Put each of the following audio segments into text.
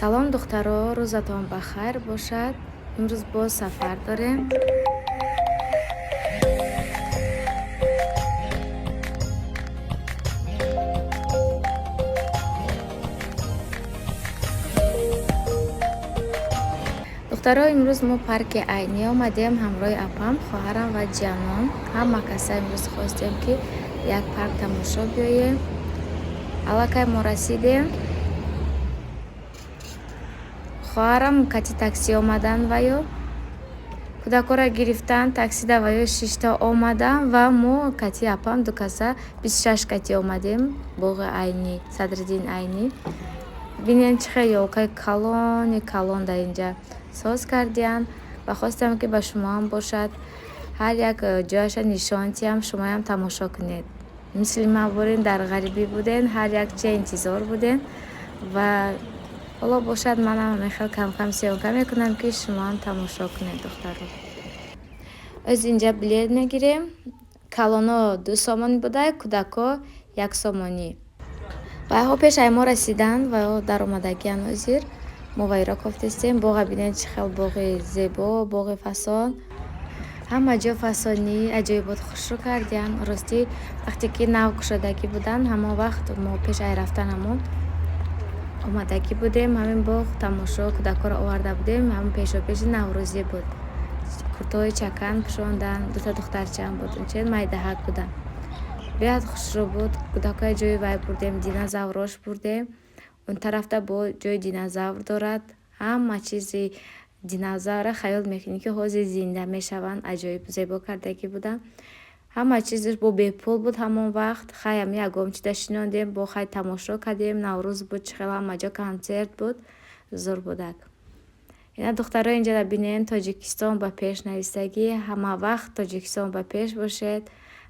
Салом, духтаро, рӯзатон ба хайр бошад. Имрӯз боз сафар дорем. Духтаро, имрӯз мо парки Айнӣ омадем ҳамроҳи апам, хоҳарам ва ҷанон. Ҳама каса имрӯз хостем, ки як парк тамошо биёем. Аллакай мо расидем. Хоҳарам кати таксӣ омаданд ва ё кӯдакҳоро гирифтан, таксида ва ё шишта омадам ва мо кати апам ду каса 26 кати омадем боғи Айнӣ, Садриддин Айнӣ. Бинед, чӣ хел ёлкаи калони калон дар инҷа соз кардиянд ва хостам, ки ба шумоам бошад, ҳар як ҷояша нишон диҳам, шумоям тамошо кунед. Мисли ман бурен дар ғарибӣ буден, ҳар як чия интизор буден ва ҳоло бошад, манам ҳамин кам-кам съёмка мекунам, ки шумоам тамошо кунед, духтаро. Оз инҷа билет мегирем. Калоно 2 сомонӣ буда, кӯдако 1 сомонӣ. Вайҳо пеш ай мо расиданд ва даромадагиянд ҳозир. Мо вайро кофтестем. Боға бинед, чӣ хел боғи зебо, боғи фасон. Ҳама ҷо фасонӣ, аҷоибот хушрӯ кардиянд. Ростӣ, вақте ки нав кушодагӣ буданд, ҳамон вақт мо пеш ай рафтанамон омадагӣ будем ҳамин боғ тамошо, кӯдакҳоро оварда будем. Ҳамон пешопеши Наврӯзӣ буд. Куртаҳои чакан пӯшонданд, дута духтарчаам буд, инчунин майдаҳак буданд. Беҳад хушрӯ буд. Кӯдакҳоя ҷои вай бурдем, динозаврош бурдем. Он тарафта бо ҷои динозавр дорад. Ҳама чизи динозавра хаёл мекунӣ, ки ҳозир зинда мешаванд. Аҷоиб зебо кардагӣ буданд. Ҳама чизаш бо бепул буд ҳамон вақт. Хай, ҳами ягон чида шинондем, бо хай тамошо кардем. Наврӯз буд, чӣ хел ҳама ҷо консерт буд, зур будак. Ина, духтаро, инҷода бинед, «Тоҷикистон ба пеш» навистагӣ. Ҳама вақт Тоҷикистон ба пеш бошед,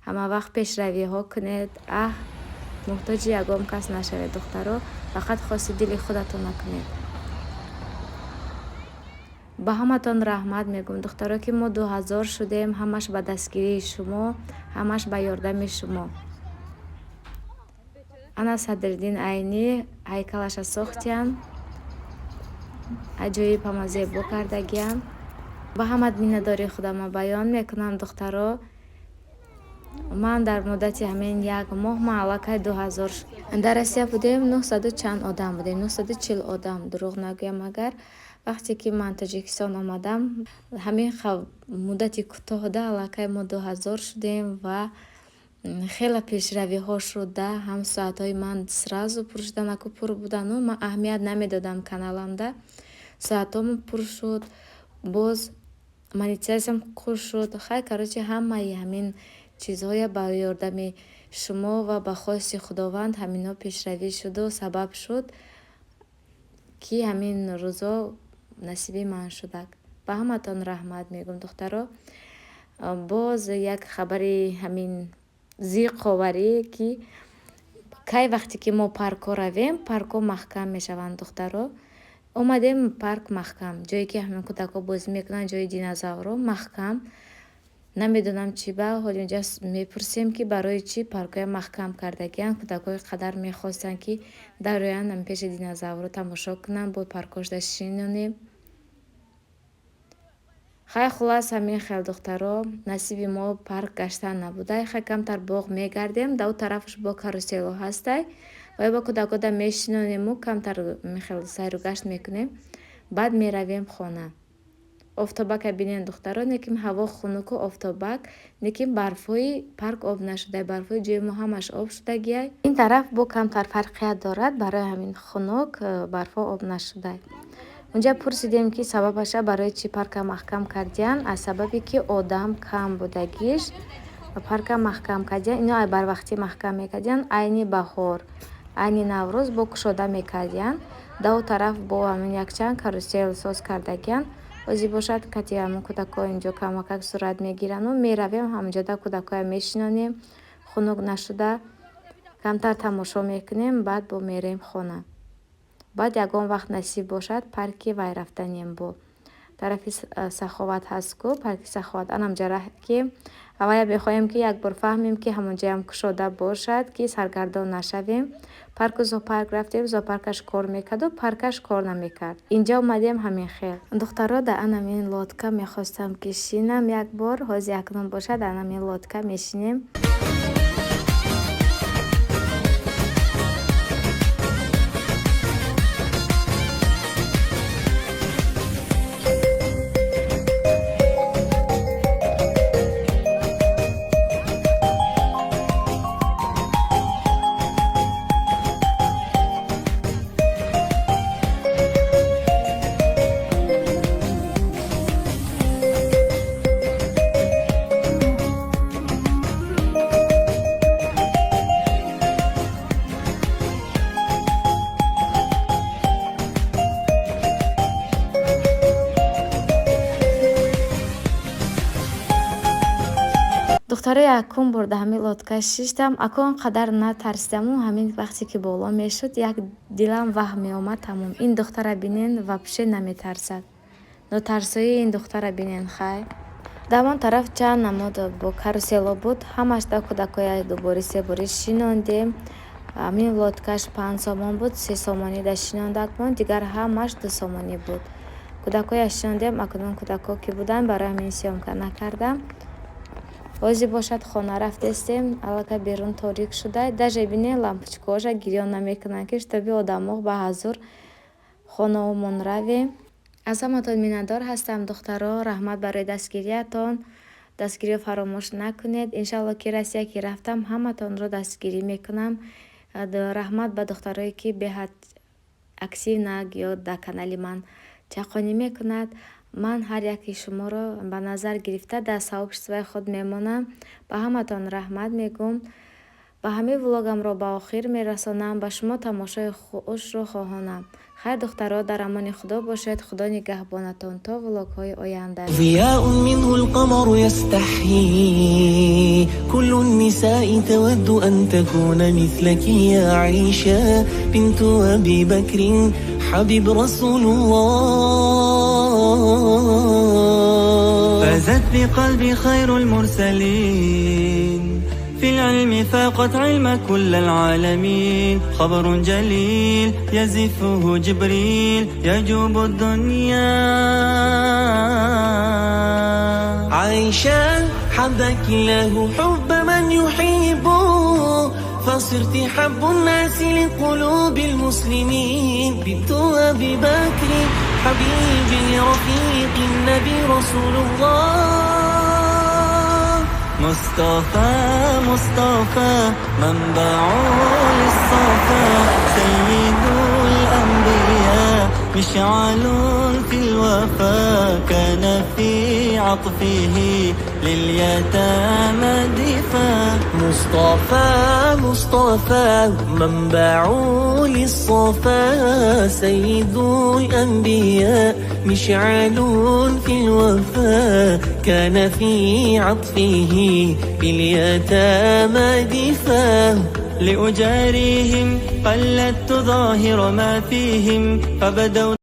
ҳама вақт пешравиҳо кунед. Аҳ, муҳтоҷи ягон кас нашавед, духтаро, фақат хости дили худатон накунед. Ба ҳаматон раҳмат мегӯм, духтаро, ки мо 2000 шудем. Ҳамаш ба дастгирии шумо, ҳамаш ба ёрдами шумо. Ана Садриддин Айнӣ ҳайкалаша сохтиянд, аҷоиб ҳама зебо кардагианд. Ба ҳамат миннатдории худамро баён мекунам, духтаро. Ман дар муддати ҳамин як моҳ ман аллакай 2000. Дар Россия будем, нӯҳсаду чанд одам будем, 940 одам, дурӯғ нагӯям агар. Вақте ки ман Тоҷикистон омадам, ҳамин муддати кӯтоҳда аллакай мо 2000 шудем ва хеле пешравиҳо шуда. Ҳам соатҳои ман сразу пур шудан, аку пур будану ман аҳамият намедодам каналамда. Соатҳом пур шуд, боз монетизатсиям қуш шуд. Хай, короче, ҳамаи ҳамин чизҳоя ба ёрдами шумо ва ба хости Худованд ҳаминҳо пешравӣ шуду сабаб шуд, ки ҳамин рӯзо насиби ман шудак. Ба ҳаматон раҳмат мегӯм, духтаро. Боз як хабари ҳамин зиқоварӣ, ки кай вақте ки мо паркҳо равем, паркҳо маҳкам мешаванд. Духтаро, омадем, парк маҳкам, ҷое ки ҳамин кӯдакҳо бозӣ мекунанд, ҷои динозаврҳо маҳкам. Намедонам чӣ ба. Ҳоли инҷа мепурсем, ки барои чӣ паркҳоя маҳкам кардагианд. Кӯдакҳои қадар мехостанд, ки дароянд, пеши динозаврҳо тамошо кунанд, бо паркҳошда шинонем. Хай, хуллас, ҳамин хел, духтаро, насиби мо парк гаштан набуда. Хай, камтар боғ мегардем, да у тарафаш бо каруселҳо ҳастай ва бо кӯдакҳода мешинонему камтар хел сайру гашт мекунем, баъд меравем хона. Офтобака бинед, духтаро, лекин ҳаво хунуку офтобак, лекин барфҳои парк об нашуда, барфҳои ҷои мо ҳамаш об шудагиай. Ин тараф бо камтар фарқият дорад, барои ҳамин хунук, барфҳо об нашуда. Унҷа пурсидем, ки сабабаша барои чӣ парка маҳкам кардиянд. Аз сабабе ки одам кам будагиш парка маҳкам кардиянд. Ино барвақтӣ маҳкам мекардиянд, айни баҳор, айни Наврӯз бо кушода мекардиянд. Да у тараф бо ҳамин якчанд карусел соз кардагиянд. Ҳозир бошад, кати ҳамон кӯдакҳо инҷо камакак сурат мегирану меравем ҳаминҷода, кӯдакҳоя мешинонем, хунук нашуда камтар тамошо мекунем, баъд бо мерем хона. Баъд ягон вақт насиб бошад, парки вай рафтанем, бо Тарафи Саховат ҳаст ку, парки Саховат, анамҷа ки аввая мехоҳем, ки як бор фаҳмем, ки ҳамонҷоям кушода бошад, ки саргардон нашавем. Парку зоопарк рафтем, зоопаркаш кор мекарду паркаш кор намекард. Инҷа омадем, ҳамин хел. Духтаро, дар анамин лодка мехостам, ки шинам як бор. Ҳозир акнун бошад, анамин лодка мешинем. Духтаро, якум бор дар ҳамин лодка шиштам. Ако он қадар натарсидаму ҳамин вақте ки боло мешуд, як дилам ваҳм меомад, тамом. Ин духтара бинен, вообще наметарсад. Нотарсоии ин духтара бинен. Хай, дар он тараф чанд намуд бо карусело буд, ҳамаш да кӯдакоя дубори себорӣ шинондем. Ҳамин лодкаш 5 сомон буд, 3 сомонӣ да шинондакмон, дигар ҳамаш 2 сомонӣ буд. Кӯдакоя шинондем. Акнун кӯдако ки буданд, барои ҳамин съёмка накардам. Ҳозир бошад, хона рафтестем. Аллакай берун торик шуда, даже бинен, лампочкаҳоша гирён намекунанд, ки чтобы одамо ба ҳазур хонаомон равем. Аз ҳаматон миннатдор ҳастам, духтаро. Раҳмат барои дастгириятон. Дастгириро фаромӯш накунед. Иншалло, ки Россия ки рафтам, ҳаматонро дастгирӣ мекунам. Раҳмат ба духтарое, ки беҳад активно ё дар канали ман чақонӣ мекунад. Ман ҳар яки шуморо ба назар гирифта дар сообществои худ мемонам. Ба ҳаматон раҳмат мегӯм. Ба ҳамин влогамро ба охир мерасонам. Ба шумо тамошои хушро хоҳонам. Хайр, духтаро, дар амони Худо бошед. Худо нигаҳбонатон то влогҳои оянда. ضياء منه القمر يستحيي، كل النساء تود أن تكون مثلك يا عائشة بنت أبي بكر حبيب رسول الله. فازت بقلب خير المرسلين، في العلم فاقت علم كل العالمين. خبر جليل يزفه جبريل يجوب الدنيا. عائشة، حبك الله حب من يحب، فصرت حب الناس لقلوب المسلمين. بنت أبي بكر حبيبي رفيق النبي رسول الله. مصطفى مصطفى منبع للصفا، سيد الأنبياء مشعل في الوفا، كان في عطفه لليتامى دفا. مصطفى مصطفى منبع للصفا، سيد الأنبياء مشعل في الوفا، كان في عطفه لليتامى دفا. لأجاريهم قلدت ظاهر ما فيهم فبدوا.